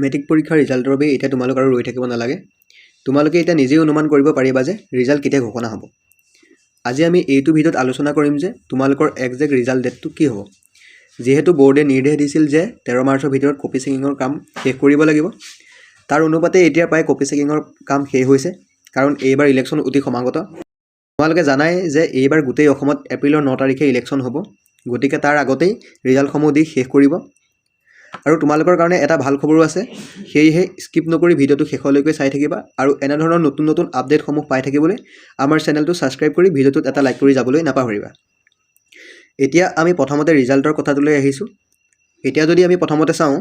Matric পৰীক্ষাৰ ৰিজাল্টৰ বাবে এতিয়া তোমালোক আৰু ৰৈ থাকিব নালাগে। তোমালোকে এতিয়া নিজেই অনুমান কৰিব পাৰিবা যে ৰিজাল্ট কেতিয়া ঘোষণা হ'ব। আজি আমি এইটো ভিডিঅ'ত আলোচনা কৰিম যে তোমালোকৰ একজেক্ট ৰিজাল্ট ডেটটো কি হ'ব। যিহেতু ব'ৰ্ডে নিৰ্দেশ দিছিল যে 13 মাৰ্চৰ ভিতৰত কপি চেকিঙৰ কাম শেষ কৰিব লাগিব, তাৰ অনুপাতে এতিয়া প্ৰায় কপি চেকিঙৰ কাম শেষ হৈছে। কাৰণ এইবাৰ ইলেকশ্যন অতি সমাগত। তোমালোকে জানাই যে এইবাৰ গোটেই অসমত এপ্ৰিলৰ 9 তাৰিখে ইলেকশ্যন হ'ব, গতিকে তাৰ আগতেই ৰিজাল্টসমূহ দি শেষ কৰিব। আৰু তোমালোকৰ কাৰণে এটা ভাল খবৰো আছে, সেয়েহে স্কিপ নকৰি ভিডিঅ'টো শেষলৈকে চাই থাকিবা আৰু এনেধৰণৰ নতুন নতুন আপডেটসমূহ পাই থাকিবলৈ আমাৰ চেনেলটো ছাবস্ক্ৰাইব কৰি ভিডিঅ'টোত এটা লাইক কৰি যাবলৈ নাপাহৰিবা। এতিয়া আমি প্ৰথমতে ৰিজাল্টৰ কথাটোলৈ আহিছোঁ। এতিয়া যদি আমি প্ৰথমতে চাওঁ,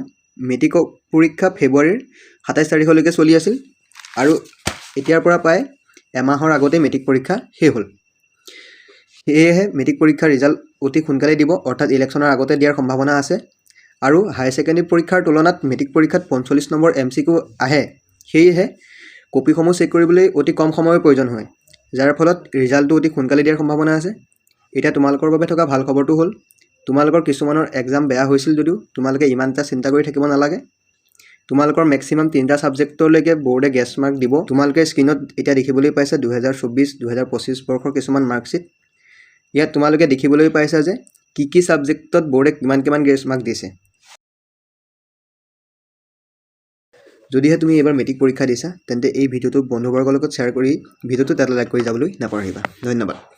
মেট্ৰিক পৰীক্ষা ফেব্ৰুৱাৰীৰ 27 তাৰিখলৈকে চলি আছিল আৰু এতিয়াৰ পৰা প্ৰায় এমাহৰ আগতেই মেট্ৰিক পৰীক্ষা শেষ হ'ল। সেয়েহে মেট্ৰিক পৰীক্ষাৰ ৰিজাল্ট অতি সোনকালে দিব, অৰ্থাৎ ইলেকশ্যনৰ আগতে দিয়াৰ সম্ভাৱনা আছে। আৰু হায়াৰ ছেকেণ্ডেৰী পৰীক্ষাৰ তুলনাত মেট্ৰিক পৰীক্ষাত 45 নম্বৰ এমচিকিউ আহে, সেয়েহে কপিসমূহ চেক কৰিবলৈ অতি কম সময়ৰ প্ৰয়োজন হয়, যাৰ ফলত ৰিজাল্টটো অতি সোনকালে দিয়াৰ সম্ভাৱনা আছে। এতিয়া তোমালোকৰ বাবে থকা ভাল খবৰটো হ'ল, তোমালোকৰ কিছুমানৰ এক্সাম বেয়া হৈছিল যদিও তোমালোকে ইমান এটা চিন্তা কৰি থাকিব নালাগে। তোমালোকৰ মেক্সিমাম তিনিটা ছাবজেক্টলৈকে ব'ৰ্ডে গ্ৰেছ মাৰ্ক দিব। তোমালোকে স্ক্ৰীণত এতিয়া দেখিবলৈ পাইছা 2024, 2025 বৰ্ষৰ কিছুমান মাৰ্কশ্বিট। ইয়াত তোমালোকে দেখিবলৈ পাইছা যে কি কি ছাবজেক্টত ব'ৰ্ডে কিমান কিমান গ্ৰেছ মাৰ্ক দিছে। যদিহে তুমি এইবাৰ মেট্ৰিক পৰীক্ষা দিছা, তেন্তে এই ভিডিঅ'টো বন্ধুবৰ্গৰ লগত শ্বেয়াৰ কৰি ভিডিঅ'টোত এটা লাইক কৰি যাবলৈ নাপাহৰিবা। ধন্যবাদ।